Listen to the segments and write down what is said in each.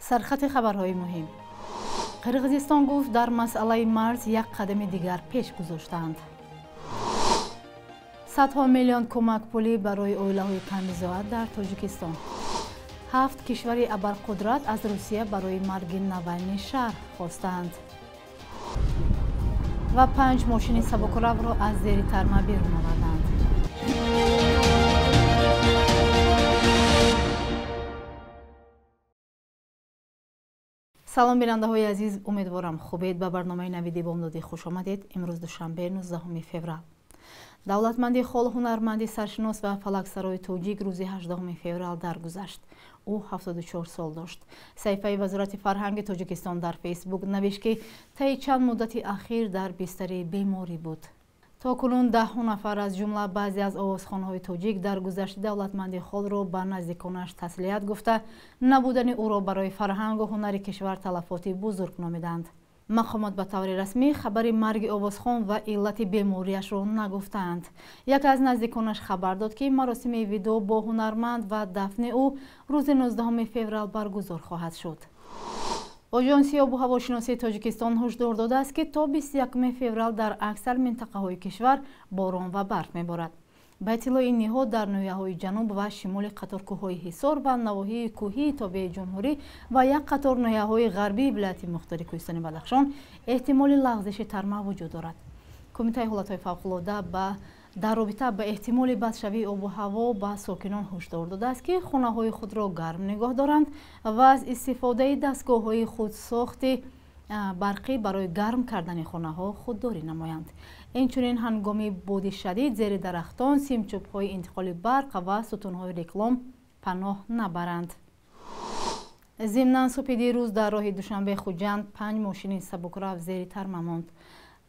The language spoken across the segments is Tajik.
Сархати хабарҳои муҳим. Қирғизистон гуфт, дар масъалаи марз як қадами дигар пеш гузоштаанд. Садҳо миллион кӯмакпулӣ барои оилаҳои камбизоат дар Тоҷикистон. 7 кишвари абарқудрат аз Русия барои марги Навални шарҳ хостаанд. Ва 5 мошини сабукравро аз зери тарма берун оварданд. Салом, бинандаҳои азиз, умедворам хубед. Ба барномаи Навиди Бомдодӣ хуш омадед. Имрӯз душанбе, 19 феврал. Давлатманди хол, ҳунарманди саршинос ва фалаксарои тоҷик рӯзи 18 феврал даргузашт. Ӯ 74 сол дошт. Саҳифаи Вазорати фарҳанги Тоҷикистон дар Фейсбук навишт, ки таи чанд муддати ахир дар бистари беморӣ буд. То кунун даҳҳо нафар, аз ҷумла баъзе аз овозхонҳои тоҷик, дар гузашти давлатманди холро ба наздиконаш таслият гуфта, набудани ӯро барои фарҳангу ҳунари кишвар талафоти бузург номиданд. Мақомот ба таври расмӣ хабари марги овозхон ва иллати бемориашро нагуфтаанд. Яке аз наздиконаш хабар дод, ки маросими видоъ бо ҳунарманд ва дафни ӯ рӯзи 19 феврал баргузор хоҳад шуд. Оҷонсии обу ҳавошиносии Тоҷикистон ҳушдор додааст, ки то 21 феврал дар аксар минтақаҳои кишвар борон ва барф меборад. Ба иттилои ин ниҳод, дар ноҳияҳои ҷануб ва шимоли қаторкӯҳҳои Ҳисор ва навоҳии кӯҳии тобеи ҷумҳурӣ ва як қатор ноҳияҳои ғарбии вилояти мухтори Кӯҳистони Бадахшон эҳтимоли лағзиши тарма вуҷуд дорад. Кумитаи ҳолатҳои фавқулода дар робита ба эҳтимоли бадшавии обу ҳаво ба сокинон ҳушдор додааст, ки хонаҳои худро гарм нигоҳ доранд ва аз истифодаи дастгоҳҳои худсохти барқӣ барои гарм кардани хонаҳо худдорӣ намоянд. Инчунин ҳангоми боди шадид зери дарахтон, симчӯбҳои интиқоли барқ ва сутунҳои реклом паноҳ набаранд. Зимнан, субҳи дирӯз дар роҳи Душанбе-Хуҷанд 5 мошини сабукрав зери тарма монд.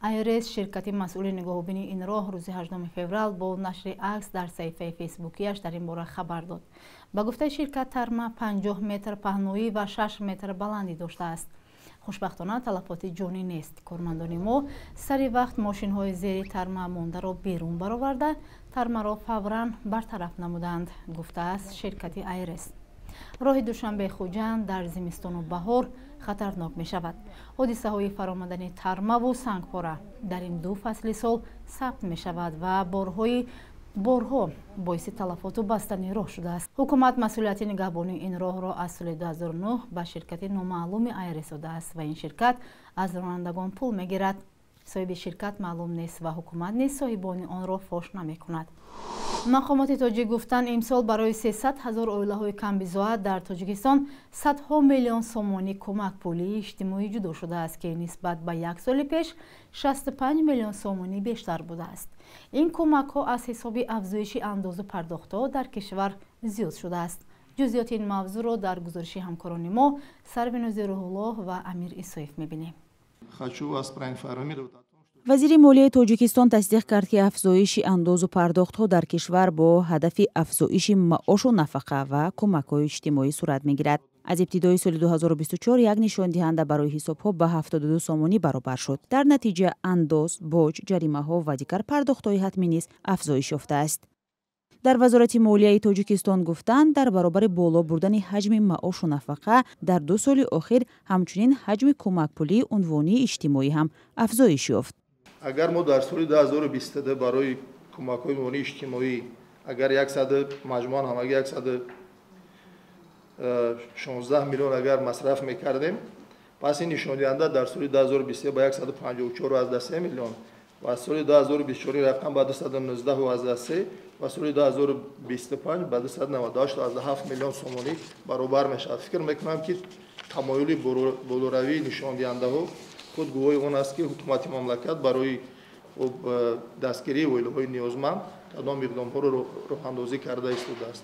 Айрес, ширкати масъули нигоҳубини ин роҳ, рӯзи 18 феврал бо нашри акс дар саҳифаи фейсбукияш дар ин бора хабар дод. Ба гуфтаи ширкат, тарма 50 метр паҳноӣ ва 6 метр баландӣ доштааст. Хушбахтона, талафоти ҷонӣ нест. Кормандони мо сари вақт мошинҳои зери тарма мондаро берун бароварда, тармаро фавран бартараф намуданд, гуфтааст ширкати Айрес. Роҳи Душанбе-Хуҷанд дар зимистону баҳор хатарнок мешавад. Ҳодисаҳои фаромадани тармаву сангпора дар ин ду фасли сол сабт мешавад ва борҳо боиси талафоту бастани роҳ шудааст. Ҳукумат масъулияти нигаҳбонии ин роҳро аз соли 2009 ба ширкати номаълуми Айрес додааст ва ин ширкат аз ронандагон пул мегирад. Соҳиби ширкат маълум нест ва ҳукумат низ соҳибони онро фош намекунад. Мақомоти тоҷик гуфтанд, имсол барои 300 ҳазор оилаҳои камбизоат дар Тоҷикистон садҳо миллион сомонӣ кӯмакпулии иҷтимоӣ ҷудо шудааст, ки нисбат ба як соли пеш 65 миллион сомонӣ бештар будааст. Ин кӯмакҳо аз ҳисоби афзоиши андозу пардохтҳо дар кишвар зиёд шудааст. Ҷузъиёти ин мавзӯъро дар гузориши ҳамкорони мо Сарвинози Рӯҳуллоҳ ва Амир Исоев мебинем. Вазири молияи Тоҷикистон тасдиқ кард, ки афзоиши андозу пардохтҳо дар кишвар бо ҳадафи афзоиши маошу нафақа ва кӯмакҳои иҷтимоӣ сурат мегирад. Аз ибтидои соли 2024 як нишондиҳанда барои ҳисобҳо ба 72 сомонӣ баробар шуд. Дар натиҷа андоз, боҷ, ҷаримаҳо ва дигар пардохтҳои ҳатмӣ низ афзоиш ёфтааст. Дар Вазорати молияи Тоҷикистон гуфтанд, дар баробари боло бурдани ҳаҷми маошу нафақа дар 2 соли охир ҳамчунин ҳаҷми кӯмакпулии унвонии иҷтимоӣ ҳам афзоиш ёфт. Агар мо дар соли 2022 барои кӯмакҳои унвонии иҷтимоӣ агар 100 маҷмӯан ҳамагӣ 116 миллион агар масраф мекардем, пас ин нишондиҳанда дар соли 2023 ба 154,3 миллион ва соли 2024 рақам ба 219,3 ва соли 2025 ба 298,7 миллион сомонӣ баробар мешавад. Фикр мекунам, ки тамоюли болоравии нишондиҳандаҳо худ гувоҳи он аст, ки ҳукумати мамлакат барои дастгирии оилаҳои ниёзманд кадом иқдомҳоро роҳандозӣ карда истодааст.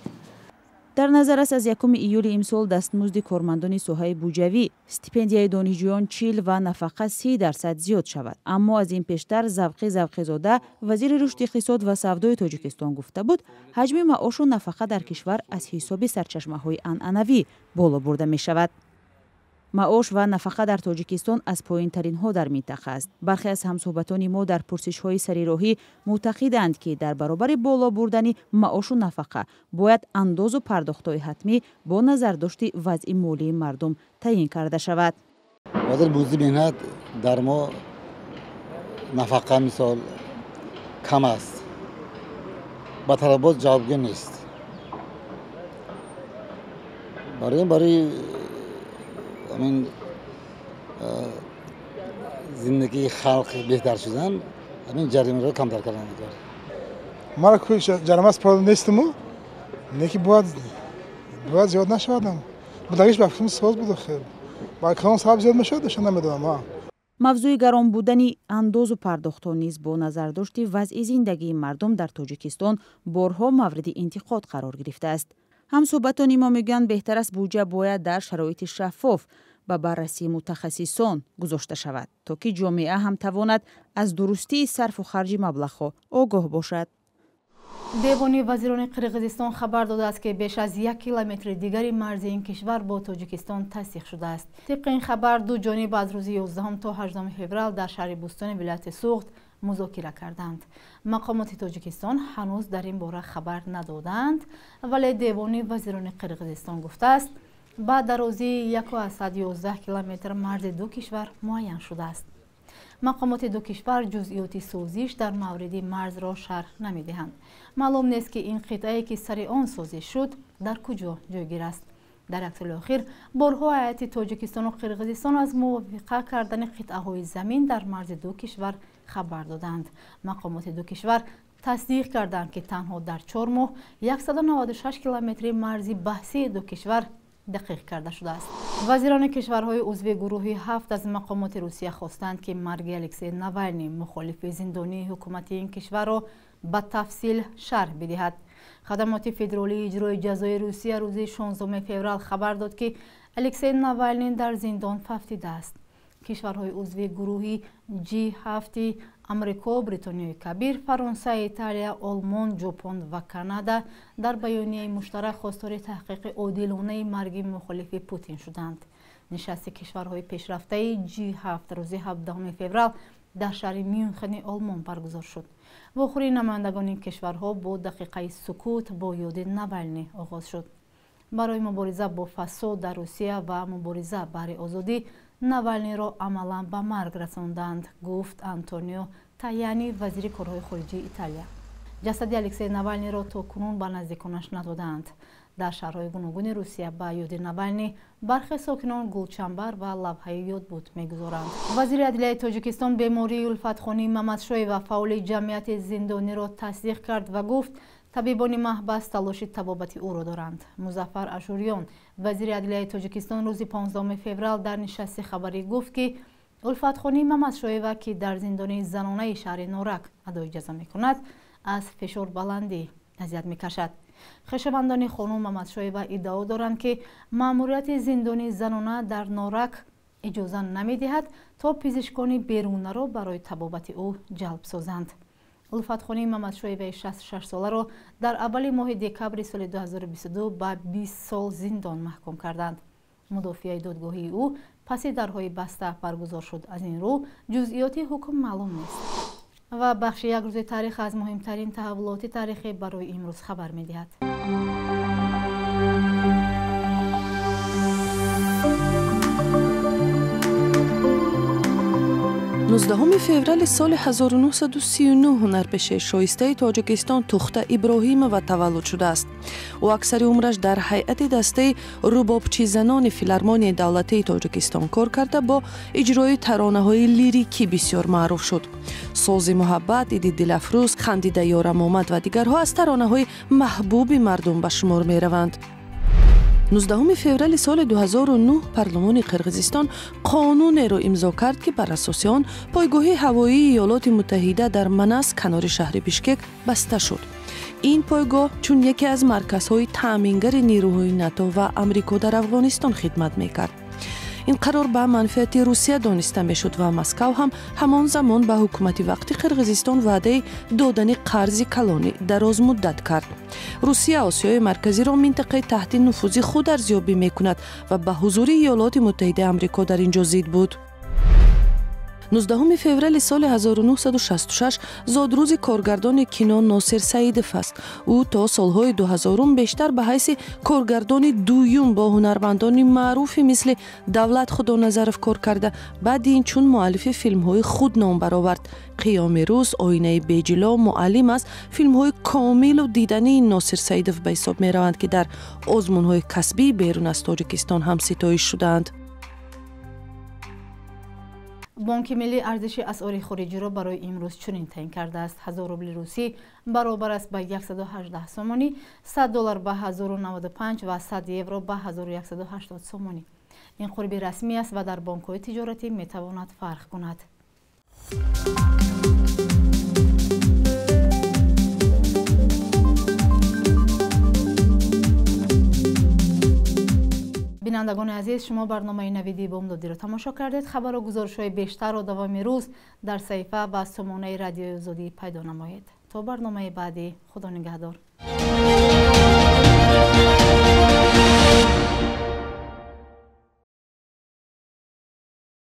Дар назар аст, аз 1 июли имсол дастмузди кормандони соҳаи буҷавӣ, стипендияи донишҷӯён 40 ва нафақа 30% зиёд шавад. Аммо аз ин пештар Завқи Завқизода, вазири рушди иқтисод ва савдои Тоҷикистон, гуфта буд, ҳаҷми маошу нафақа дар кишвар аз ҳисоби сарчашмаҳои анъанавӣ боло бурда мешавад. Маош ва нафақа дар Тоҷикистон аз поинтаринҳо дар минтақа аст. Бархе аз ҳамсӯҳбатони мо дар пурсишҳои сарироҳӣ мӯътақиданд, ки дар баробари боло бурдани маошу нафақа бояд андозу пардохтҳои ҳатмӣ бо назардошти вазъи молии мардум таъин карда шавад. Ҳозир музди меҳнат дар мо нафақа мисол кам аст, ба талабот ҷавобгӯ нест. Барои ҳамин зиндагии халқ беҳтар шудан, ҳамин ҷаримаро камтар кардан кор. Мара ҷарима супорида нестиму, неки бояд зиёд нашавадам. Будагиш ба фикрам соз буд, хел. Ба калон сабаб зиёд мешавад, аша намедонам. Мавзӯи гарон будани андозу пардохтҳо низ бо назардошти вазъи зиндагии мардум дар Тоҷикистон борҳо мавриди интиқод қарор гирифтааст. Ҳамсӯҳбатони мо мегӯянд, беҳтар аст буҷа бояд дар шароити шаффоф ба баррасии мутахассисон гузошта шавад, то ки ҷомеа ҳам тавонад аз дурустии сарфу харҷи маблағҳо огоҳ бошад. Девони вазирони Қирғизистон хабар додааст, ки беш аз 1 километри дигари марзи ин кишвар бо Тоҷикистон тасдиқ шудааст. Тибқи ин хабар, ду ҷониб аз рӯзи 11 то 18 феврал дар шаҳри Бӯстони вилояти Суғд музокира карданд. Мақомоти Тоҷикистон ҳанӯз дар ин бора хабар надоданд, вале Девони вазирони Қирғизистон гуфтааст, ба дарозии 1,11 километр марзи ду кишвар муайян шудааст. Мақомоти ду кишвар ҷузъиёти созиш дар мавриди марзро шарҳ намедиҳанд. Маълум нест, ки ин қитъае, ки сари он созиш шуд, дар куҷо ҷойгир аст. Дар як соли охир борҳо ҳайати Тоҷикистону Қирғизистон аз мувофиқа кардани қитъаҳои замин дар марзи ду кишвар хабар доданд. Мақомоти ду кишвар тасдиқ карданд, ки танҳо дар 4 моҳ 196 километри марзи баҳсии ду кишвар дақиқ карда шудааст. Вазирони кишварҳои узви гурӯҳи 7 аз мақомоти Русия хостанд, ки марги Алексей Навални, мухолифи зиндонии ҳукумати ин кишварро ба тафсил шарҳ бидиҳад. Хадамоти федералии иҷрои ҷазои Русия рӯзи 16 феврал хабар дод, ки Алексей Навални дар зиндон фавтидааст. Кишварҳои узви гурӯҳи G7 Амрико, Бритониёи Кабир, Фаронса, Италия, Олмон, Ҷопон ва Канада дар баёнияи муштарак хостори таҳқиқи одилонаи марги мухолифи Путин шуданд. Нишасти кишварҳои пешрафтаи G7 рӯзи 17 феврал дар шаҳри Мюнхени Олмон баргузор шуд. Вохӯрии намояндагони кишварҳо бо дақиқаи сукут бо ёди Навални оғоз шуд. Барои мубориза бо фасод дар Русия ва мубориза баҳри озодӣ Навалниро амалан ба марг расонданд, гуфт Антонио Таяни, вазири корҳои хориҷии Италия. Ҷасади Алексей Навалниро то кунун ба наздиконаш надоданд. Дар шаҳрҳои гуногуни Русия ба ёди Навални бархе сокинон гулчамбар ва лавҳаи ёдбуд мегузоранд. Вазири адлияи Тоҷикистон бемории Улфатхонии Мамадшоева, фаъоли ҷамъияти зиндониро тасдиқ кард ва гуфт, табибони маҳбас талоши табобати ӯро доранд. Музаффар Ашуриён, вазири адлияи Тоҷикистон, рӯзи 15 феврал дар нишасти хабарӣ гуфт, ки Улфатхонии Мамадшоева, ки дар зиндони занонаи шаҳри Норак адои ҷазо мекунад, аз фишорбаландӣ азият мекашад. Хешовандони хонум Мамадшоева иддао доранд, ки маъмурияти зиндони занона дар Норак иҷоза намедиҳад, то пизишкони берунаро барои табобати ӯ ҷалб созанд. Улфатхонии Мамадшоеваи 66-соларо дар аввали моҳи декабри соли 2022 ба 20 сол зиндон маҳкум карданд. Мудофиаи додгоҳии ӯ паси дарҳои баста баргузор шуд. Аз ин рӯ ҷузъиёти ҳукм маълум нест. Ва бахши як рӯзи таърих аз муҳимтарин таҳаввулоти таърихӣ барои имрӯз хабар медиҳад. 19 феврали соли 1939 ҳунарпешаи шоистаи Тоҷикистон Тухта Иброҳимова таваллуд шудааст. Ӯ аксари умраш дар ҳайати дастаи рубобчизанони филармонияи давлатии Тоҷикистон кор карда, бо иҷрои таронаҳои лирикӣ бисёр маъруф шуд. Сози муҳаббат, Иди дилафрӯз, Хандида ёрам омад ва дигарҳо аз таронаҳои маҳбуби мардум ба шумор мераванд. 19 феврали соли 2009 парлумони Қирғизистон қонунеро имзо кард, ки бар асоси он пойгоҳи ҳавоии Иёлоти Муттаҳида дар Манас канори шаҳри Бишкек баста шуд. Ин пойгоҳ чун яке аз марказҳои таъмингари нерӯҳои НАТО ва Амрико дар Афғонистон хидмат мекард. Ин қарор ба манфиати Русия дониста мешуд ва Москав ҳам ҳамон замон ба ҳукумати вақти Қирғизистон ваъдаи додани қарзи калони дарозмуддат кард. Русия Осиёи Марказиро минтақаи таҳти нуфузи худ арзёбӣ мекунад ва ба ҳузури Иёлоти Муттаҳидаи Амрико дар ин ҷо зид буд. 19 феврали соли 1966 зодрӯзи коргардони кино Носир Саидов аст. Ӯ то солҳои 2000 бештар ба ҳайси коргардони дуюм бо ҳунармандони маъруфи мисли Давлат Худоназаров кор карда, баъди ин чун муаллифи филмҳои худ ном баровард. Қиёми рӯз, Оинаи беҷило, Муаллим аст филмҳои комилу дидании Носир Саидов ба ҳисоб мераванд, ки дар озмунҳои касбии берун аз Тоҷикистон ҳам ситоиш шудаанд. Бонки миллӣ арзиши асъори хориҷиро барои имрӯз чунин таъин кардааст. 1000 рубли русӣ баробар аст ба 118 сомонӣ, 100 доллар ба 1095 ва 100 евро ба 1180 сомонӣ. Ин қурби расмӣ аст ва дар бонкҳои тиҷоратӣ метавонад фарқ кунад. Бинандагони азиз, шумо барномаи Навиди Бомдодиро тамошо кардед. Хабару гузоришҳои бештарро давоми рӯз дар саҳифа ва сомонаи Радиои Озодӣ пайдо намоед. То барномаи баъдӣ, Худо нигаҳдор.